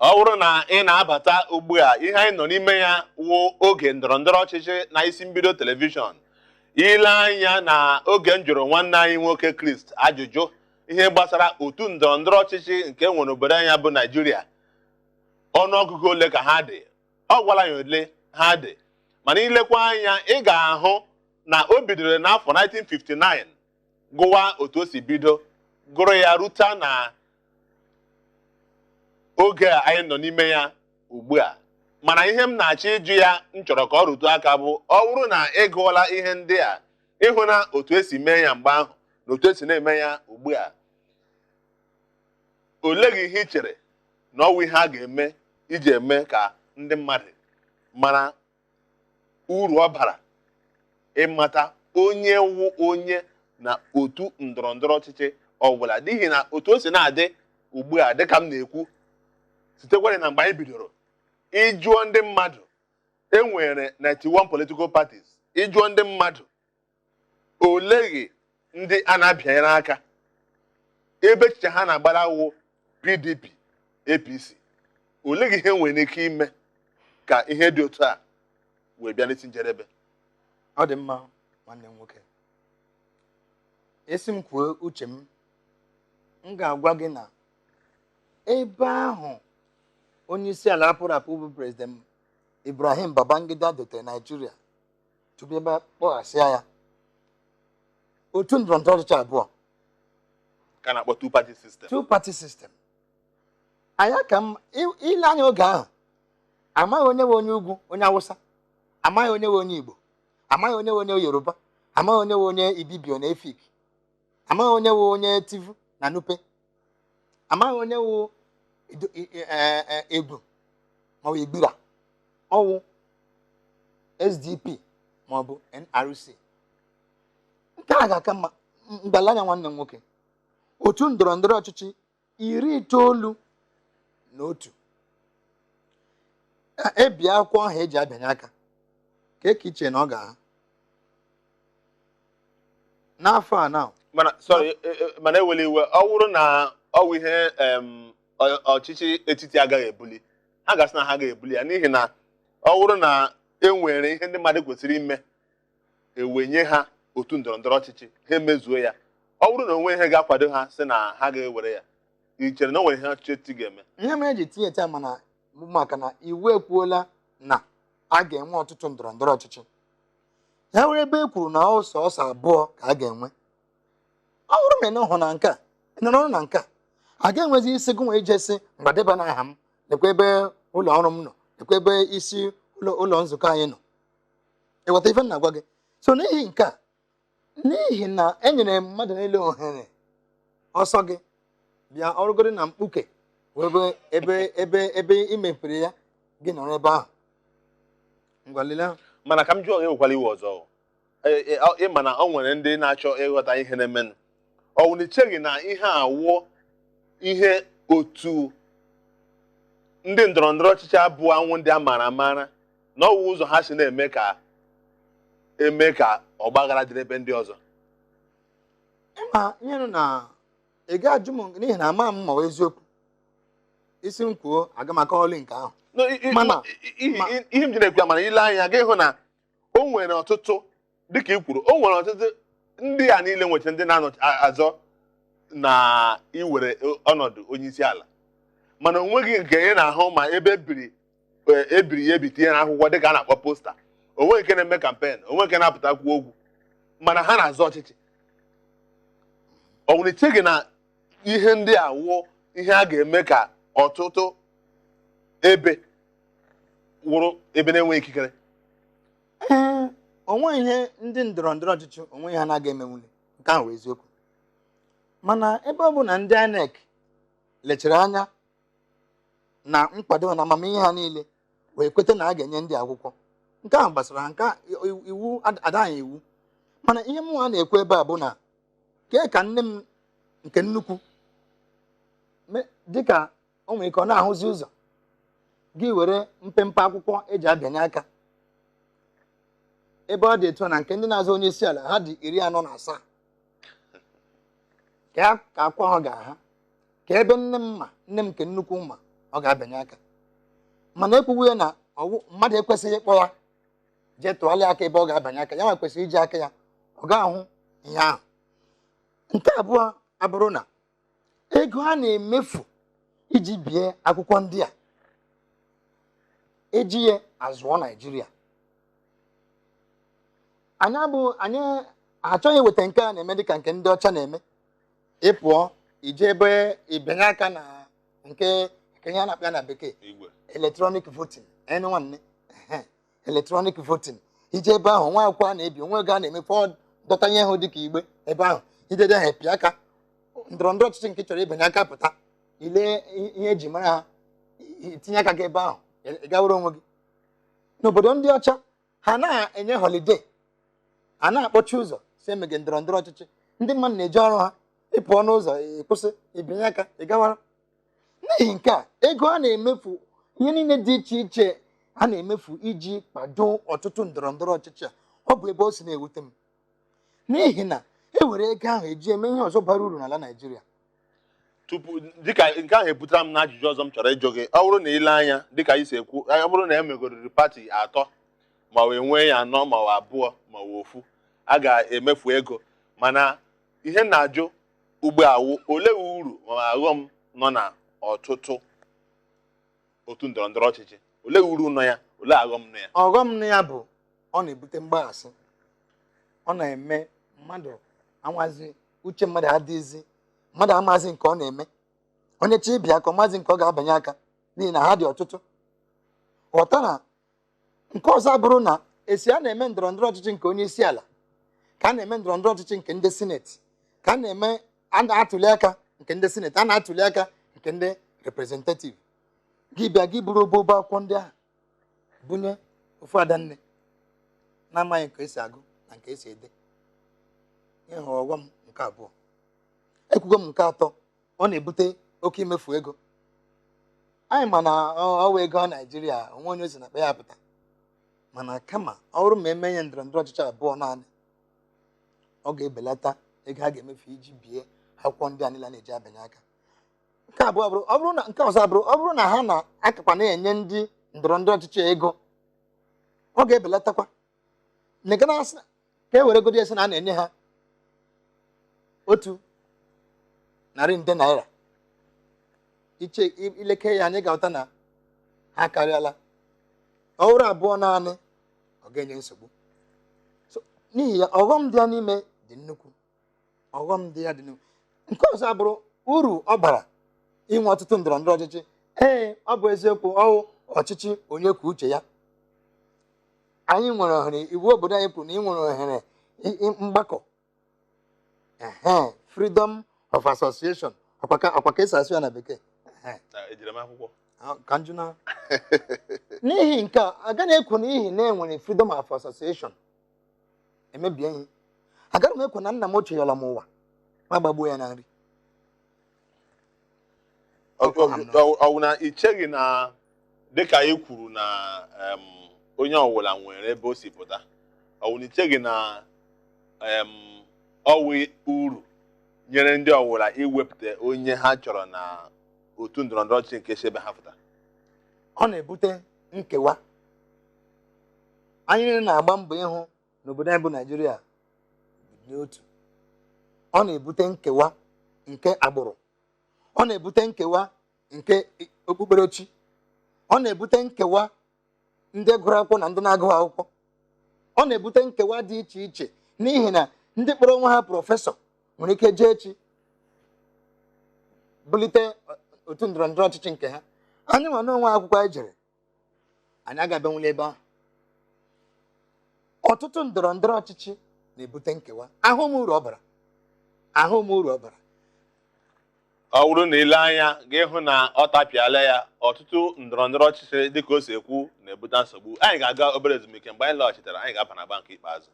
Ọ bụrụ na ị na-abata ugbu a, ihe anyị nọ n'ime ya wụ oge ndọrọ ndọrọ ọchịchị na Isi Mbido Telivishọn. Ile anya na oge m jụrụ nwanne anyị nwoke Chris ajụjụ ihe gbasara otu ndọrọ ndọrọ ọchịchị nke nwere obodo anyị bụ Naijiria, ọnụọgụgụ ole ka ha dị, ọ gwala ya ole ha dị. Mana ilekwa anya, ị ga-ahụ na o bidoro n'afọ 1959, gụwa otu o si bido, gụrụ ya ruta na oge a anyị nọ n'ime ya ugbu a. Mana ihe m na-achọ ịjụ ya, m chọrọ ka ọ rụtụ aka, bụ ọ bụrụ na ị gụọla ihe ndị a, ịhụ na otu esi mee ya mgbe ahụ na otu esi na-eme ya ugbu a, olee gị ihe ị chere na ọwụ ihe a ga-eme iji eme ka ndị mmadụ mara uru ọ bara ịmata onye wụ onye na otu ndọrọ ndọrọ ọchịchị ọbụla? N'ihi na otu o si na-adị ugbu a, dịka m na-ekwu sitekwara na mgbe anyị bidoro, ịjụọ ndị mmadụ, enwere 91 political parties. Ịjụọ ndị mmadụ oleghị ndị a na-abịanyere aka, ebe echiche ha na-agbara wụ PDP, APC. Oleghị ihe nwere ike ime ka ihe dị otu a wee bịa n'isi njedebe? Ọ dị mma, nwanne m nwoke. Esi m kwuo uche m, m ga-agwa gị na ebe ahụ onye isi ala apụrụ apụ bụ President Ibrahim Babangida dotere Naijiria tupu ebe kpọghasịa ya, otu ndọrọndọrọ ọchịchị abụọ ka na-akpọ two party system. Two party system anyị ka m ile anya oge ahụ, amaghị onye nwe onye ugwu, onye Awụsa, amaghị onye nwe onye Igbo, amaghị onye nwe onye Yoruba, amaghị onye nwe onye Ibibio na Efik, amaghị onye nwe onye Tiv na Nupe, amaghị onye nwe Egwu maọbụ Igbira. Ọwụ SDP maọbụ NRC. Nke a ga-aka mma mgbala anya, nwanne m nwoke. Otu ndọrọ ndọrọ ọchịchị 91 ebi akwụkwọ ahụ eji abịanye aka ka eke iche na ọ ga-aha n'afọ a na Mana sorry, mana ewela iwe, ọ bụrụ na ọ bụ ihe ọchịchị etiti agaghị ebuli, ha ga-asị na ha ga-ebuli ya, n'ihi na ọ bụrụ na e nwere ihe ndị mmadụ kwesịrị ime, ewenye ha otu ndọrọ ndọrọ ọchịchị, ha emezuo ya. Ọ bụrụ na onwe ihe ga-akwado ha sị na ha ga-ewere ya, ị chere na o nwere ihe ọchịchị etiti ga-eme? Ihe mere eji tinye taa mana bụ maka na iwu ekwuola na a ga-enwe ọtụtụ ndọrọ ndọrọ ọchịchị. Ya were ebe e kwuru na ọ sọọsọ abụọ ka a ga-enwe, ọ bụrụ ma ị nọhụ na nke a, ị nọrọ na nke a, a ga-enwezi isi gị nwe ije sị mgbe deba n'aha m, lekwa ebe ụlọ ọrụ m nọ, lekwa ebe isi ụlọ nzukọ anyị nọ. Ịghọta ife m na-agwa gị? So n'ihi nke a, n'ihi na e nyere mmadụ niile ohere, ọsọ gị bịa ọrụgoro na mkpuke wee ebe ebe ị mepere ya, gị nọrọ ebe ahụ. Ngwa, lelee. Mana ka m jụọ, ewekwala iwe ọzọ. Ịma na ọ nwere ndị na-achọ ịghọta ihe na-emenụ. Ọ wụ na icheghị na ihe a wụ ihe otu ndị ndọrọ ndọrọ ọchịchị abụọ anwụ ndị a maara amara na ọwụ ụzọ ha si na-eme ka eme ka ọgbaghara dịrị ebe ndị ọzọ? Ịma ihe nọ na ị ga-ajụ m, n'ihi na ama m ma ọ bụ eziokwu. Isi m kwuo, aga m akọghọli nke ahụ. No, ihe m ji na-ekwu ya, mana ile anya gị hụ na o nwere ọtụtụ, dịka ị kwuru, o nwere ọtụtụ ndị a niile nwechara ndị na-azọ na iwere ọnọdụ onye isi ala, mana o nweghị nke ị na-ahụ ma ebe ebiri ya ebi tinye n'akwụkwọ dịka a na-akpọ poster. O nweghị nke na-eme campaign, o nweghị nke na-apụta kwuo okwu, mana ha na-azọ ọchịchị. Ọ nwere icheghị na ihe ndị a wụ ihe a ga-eme ka ọtụtụ ebe wụrụ ebe na-enweghị ikikere? Ee, onwe ihe ndị ndọrọ ndọrọ ọchịchị onwe ha anaghị emenwuli, nke ahụ bụ eziokwu. Mana ebe ọ bụ na ndị INEC lechara anya na nkwado na amamihe ha niile wee kweta na a ga-enye ndị akwụkwọ, nke ahụ gbasara ha. Nke a, iwu adaghị iwu. Mana ihe mụnwa na-ekwu ebe a bụ na kee ka nne m nke nnukwu dịka o nwere ike ọ na-ahụzi ụzọ, gị were mpempe akwụkwọ eji abịanye aka ebe ọ dị etu a, na nke ndị na-azọ onye isi ala ha dị 47, ka ya ka akwụkwọ ahụ ga-aha ka ebe nne m ma, nne m nke nnukwu ma. ọ ga-abịanye aka. Mana ekwuwu ya na ọwụ mmadụ ekwesịghị ịkpọ ya jee tụgharịa aka ebe ọ ga-abanye aka ya, nwa kwesịrị iji aka ya ọ ga-ahụ ihe ahụ. Nke abụọ abụrụ na ego a na-emefu iji bie akwụkwọ ndị a eji ya azụọ Naijiria. Anyị abụ anyị achọghị iweta nke a na-eme dịka nke ndị ọcha na-eme. Ị pụọ ije ebe ịbịanye aka na nke nke ihe a na-akpọ ya na bekee Igwe. Electronic voting, enu nwanne, electronic voting. Ije ebe ahụ, nwa akwụkwọ a na-ebi onwe ego a na-emefu, ọ dọta ihe ahụ dịka igbe ebe ahụ, idede ha pịa aka ndọrọ ndọrọ ọchịchị nke chọrọ ịbanye aka pụta, ile ihe eji mara ha, itinye aka gị ebe ahụ, ị gawara onwe gị. N'obodo ndị ọcha, ha na-enye holiday, a na-akpọchi ụzọ si emege ndọrọ ndọrọ ọchịchị, ndị mmadụ na-eji ọrụ ha, ịpụọ n'ụzọ ịkwụsị ibinye aka ị gawara. N'ihi nke a, ego a na-emefu, ihe niile dị iche iche a na-emefu iji kwado ọtụtụ ndọrọ ndọrọ ọchịchị a, ọ bụ ebe o si na-ewute m, n'ihi na e were ego ahụ eji eme ihe ọzọ bara uru n'ala Naịjirịa. Tupu dịka nke ahụ ebutara m na ajụjụ ọzọ m chọrọ ịjụ gị, ọ bụrụ na ile anya dịka anyị si ekwu, ọ bụrụ na e megoriri pati atọ ma wee nwee ya anọ ma ọ abụọ ma ọ ofu, a ga-emefu ego. Mana ihe m na-ajụ ugbu a wụ, olee uru ma aghọm nọ na ọtụtụ otu ndọrọ ndọrọ ọchịchị? Olee uru nọ ya, olee aghọm nọ ya? Ọghọm nọ ya bụ ọ na-ebute mgbaghasị, ọ na-eme mmadụ anwazi uche, mmadụ adịghịzi, mmadụ amazi nke ọ na-eme. Onye chi ịbịa ka ọ mazi nke ọ ga-abanye aka, n'ihi na ha dị ọtụtụ. Ghọta na nke ọzọ abụrụ na esi a na-eme ndọrọ ndọrọ ọchịchị nke onye isi ala, ka a na-eme ndọrọ ndọrọ ọchịchị nke ndị sineti, ka a na-eme, a na-atụli aka nke ndị sineti, a na-atụli aka nke ndị representative. Gị bịa gị buru obobo akwụkwọ ndị ahụ bunye ofu adanne na-amaghị nke esi agụ na nke esi ede. Ịhụ ọghọm nke abụọ. Ekwugo m nke atọ, ọ na-ebute oke imefu ego. Anyị ma na ọwa ego Naijiria onwe onye ozi na-akpa ya pụta, mana kama ọ bụrụ ma eme ihe ndọrọ ndọrọ ọchịchị abụọ naanị, ọ ga-ebelata ego a ga-emefu iji bie akwụkwọ ndị a niile a na-eji abanye aka. Nke abụọ bụrụ, ọ bụrụ na nke ọzọ abụrụ, ọ bụrụ na ha na-akakwa na-enye ndị ndọrọ ndọrọ ọchịchị ego, ọ ga-ebelatakwa. Ka e were godi esi na a na-enye ha 100 nde naira, iche ileke ya, anyị ga-aghọta na ha karịala. Ọ bụrụ abụọ naanị, ọ ga-enye nsogbu. So n'ihi ya, ọghọm dị ya n'ime dị nnukwu, ọghọm dị ya dị nnukwu. Nke ọzọ abụrụ uru ọ bara inwe ọtụtụ ndọrọ ndọrọ ọchịchị. Ee, ọ bụ eziokwu, ọwụ ọchịchị onye kwuo uche ya. Anyị nwere ohere, iwu obodo anyị kwuru na ị nwere ohere mgbakọ, ehe, freedom of association, ọkwa ka esi asụ ya na bekee. Ejiri m akwụkwọ. Ka njụ na n'ihi nke a agaghị ekwu, n'ihi na enwere freedom of association emebie ihe. Agaghị m ekwu na nna m ochie yọrọ m ụwa ma gbagbuo ya na nri. Ọ bụ na ị cheghị na dịka ị kwuru na onye ọbụla nwere ebe o si pụta, ọ bụ na ị cheghị na ọwụ uru nyere ndị ọbụla iwepụta onye ha chọrọ na otu ndọrọ ndọrọ ọchịchị nke si ebe ha pụta? Ọ na-ebute nkewa. Anyị niile na-agba mbọ ịhụ n'obodo anyị bụ Naijiria n'otu. Ọ na-ebute nkewa nke agbụrụ, ọ na-ebute nkewa nke okpukperechi, ọ na-ebute nkewa ndị gụrụ akwụkwọ na ndị na-agụghị akwụkwọ, ọ na-ebute nkewa dị iche iche, n'ihi na ndị kpọrọ onwe ha professor nwere ike jee echi bulite otu ndọrọ ndọrọ ọchịchị nke ha. Anyị nwa n'onwe akwụkwọ anyị jere, anyị agabịanwula ebe ahụ. Ọtụtụ ndọrọ ndọrọ ọchịchị na-ebute nkewa. Ahụ m uru ọ bara, ahụ m uru ọ bara. Ọ bụrụ na ile anya ga-ịhụ na ọ tapịala ya, ọtụtụ ndọrọ ndọrọ ọchịchị dịka o si ekwu na-ebute nsogbu. Anyị ga-aga obere ezumike, mgbe anyị lọghachitere anyị ga-aba na agba nke ikpeazụ.